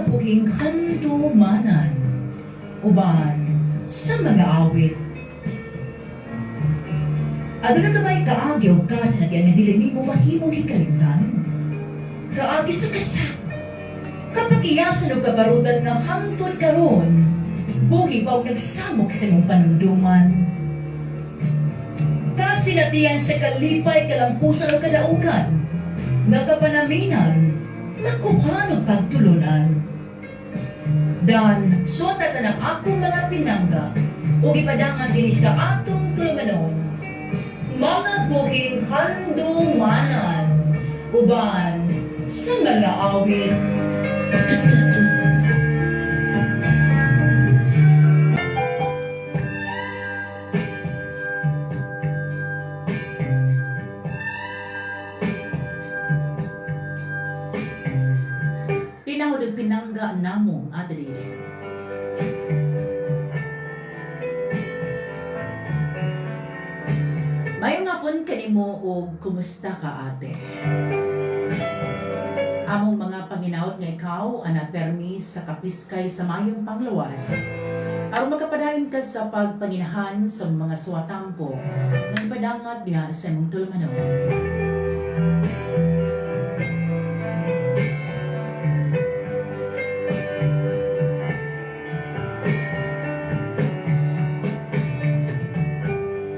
Buhing handumanan uban sa mga awit. Aduna ka ba'y kaagi o kasinatian nga dili nimo mahimong hikalimtan? Kaagi sa kasa, kapakiyasan o kabarutan nga hangtod karon, buhi pa og nagsamok sa imong panumduman. Kasinatian sa kalipay, kalampusan o kadaugan, nga kapanaminan, makuhan og pagtulunan. Dan, suwata ka ng akong mga pinangga, ug ipadangan kini sa atong tulumanon. Mga buhing handumanan, uban sa mga awit. Tinahod og pinangga namo, Ate Dede. Mayong hapon kanimo og kumusta ka, ate? Among mga panginaot nga ikaw ana permi sa kapiskay sa mayong panglawas, aron makapadayon ka sa pagpanginahan sa mga suwatampo nga ipadangat diha sa imong tulumanon.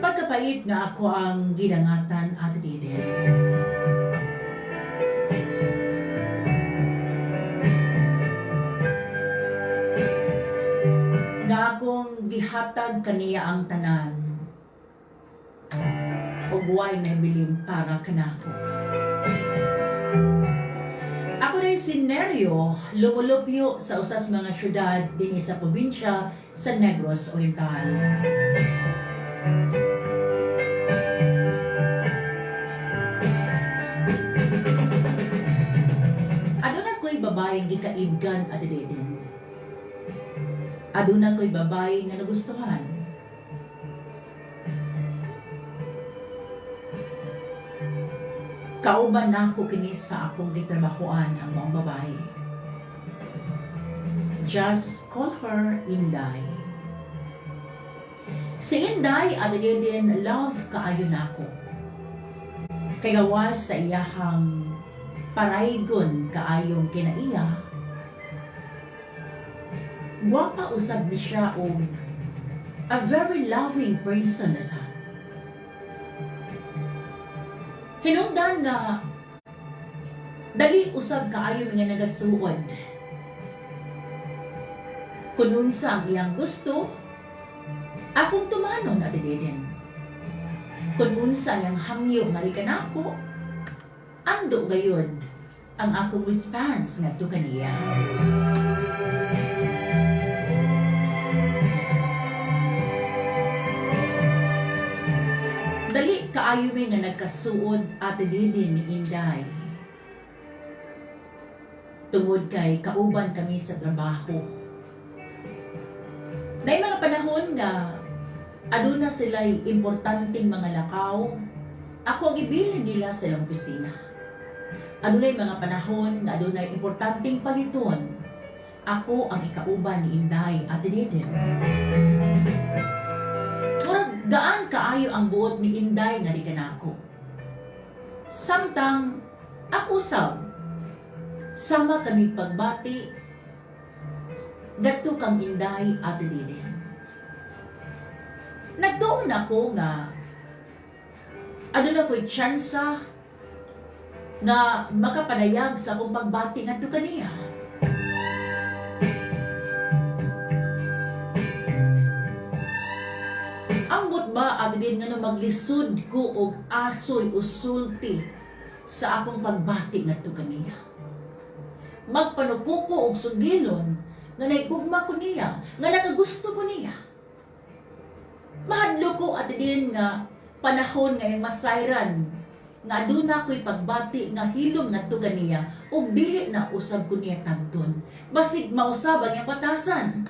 Pagkapait nga ako ang gidangatan, Ate Dede. Nga akong gihatag kaniya ang tanan ug way nabilin para kanako. Ako na si Nerio, lumulupyo sa usas mga syudad dinhi sa probinsya sa Negros Oriental. Aduna ko'y babaeng gikaibgan, Ate Deden. Aduna ko'y babae nga nagustuhan. Kauban nako kini sa akong gitrabahoan ang maong babae. Just call her Inday. Si Inday, Ate Deden, love kaayo nako. Kay gawas sa iyahang paraygon kaayong kinaiya, gwapa usab ni siya og a very loving person na sa. Hinungdan nga dali usab kaayo nga nagasuod. Kung unsa ang iyang gusto, akong tumanon, Ate Deden. Kung unsa ang iyang hangyo nga kanako, ando gayod ang akong response ngadto kaniya. Dali kaayo mi nga nagkasuod, Ate Dede, ni Inday. Tungod kay kauban kami sa trabaho. Nay mga panahon nga aduna sila'y importanteng mga lakaw, ako ang ibilin nila sa ilang opisina. Adunay mga panahon nga adunay importanteng paliton, ako ang ikauban ni Inday, Ate Dede. Murag gaan kaayo ang buot ni Inday nga di kanako. Samtang ako sab, sama kami pagbati ngadto kang Inday, Ate Dede. Nagtuon ako nga aduna ko'y tsansa nga makapanayag sa akong pagbati ngadto kaniya. Ambot ba, Ate Dede, nga no maglisod ko og asoy o sulti sa akong pagbati ngadto kaniya? Magpanuko ko og sugilon nga naigugma ko niya, nga nakagusto ko niya. Mahadlok ko, Ate Dede, nga panahon nga masayran nga aduna ko'y pagbati nga hilom ngadto kaniya ug dili na usab ko niya tagdon. Basig mausab ang iyang batasan.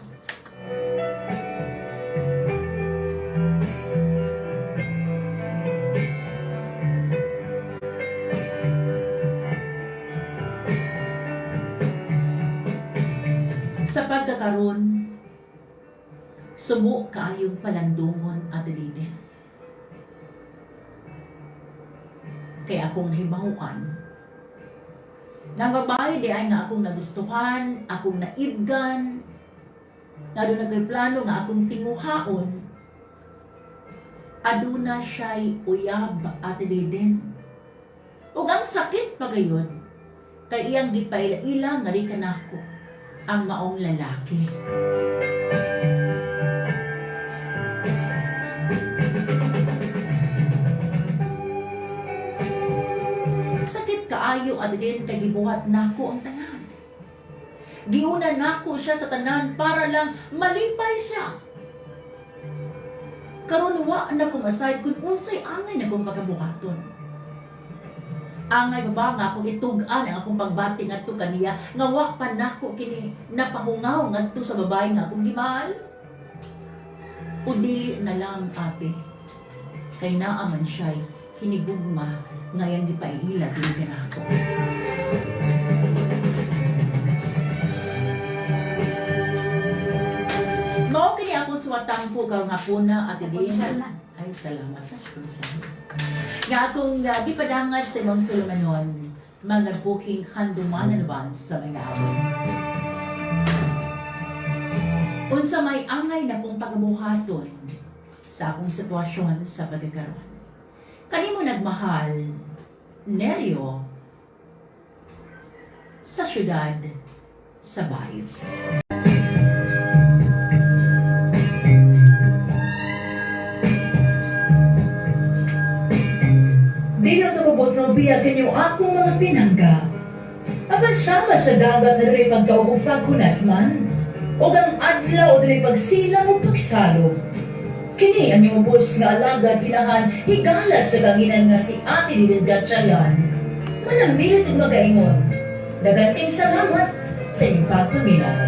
Sa pagkakaron, subo kaayong palandungon, Ate Diden. Kaya akong nahibaw-an nga babae di ay nga akong nagustuhan, akong naibgan, nga aduna ko'y plano nga akong tinguhaon, aduna siya'y uyab, Ate Diden. Ug ang sakit pa gayon, kay iyang gipaila-ila nga di kanako ang maong lalaki. Sakit kaayo, Ate Diden, kay gibuhat nako ang tanan. Giuna nako siya sa tanan para lang malipay siya. Karon wa na ko ma-decide kung unsay angay na kong pagabuhaton. Angay ba ba nga akong itug-an ang akong pagbati ngadto kaniya nga wa pa nako kini napahungaw ngadto sa babae nga akong gimahal? O dili na lang, ate, kay naa man siya'y hinigugma nga iyang gipaila dili kanako. Mao kini ako suwatang po karong hapuna, Ate Din. Ay, salamat na. Nga akong gipadangat sa imong tulumanon, mga buking handumanan ba sa mga awit. Unsa may angay na kong pagabuhaton sa akong sitwasyon sa pagkakaroon? Kanimo nagmahal, Nerio, sa syudad sa Bais. Di lang tumubot nga biya kanyo akong mga pinangga. Apan sama sa dagat na dunay pagdaog ug paghunas man, ug ang adlaw dunay pagsilang ug pagsalog. Kini ang inyong ubos nga alagad inahan higala sa kanginan nga si Ate Didin Gatchalian. Manamilit ug magaingon. Daghang salamat sa inyong pagpaminaw.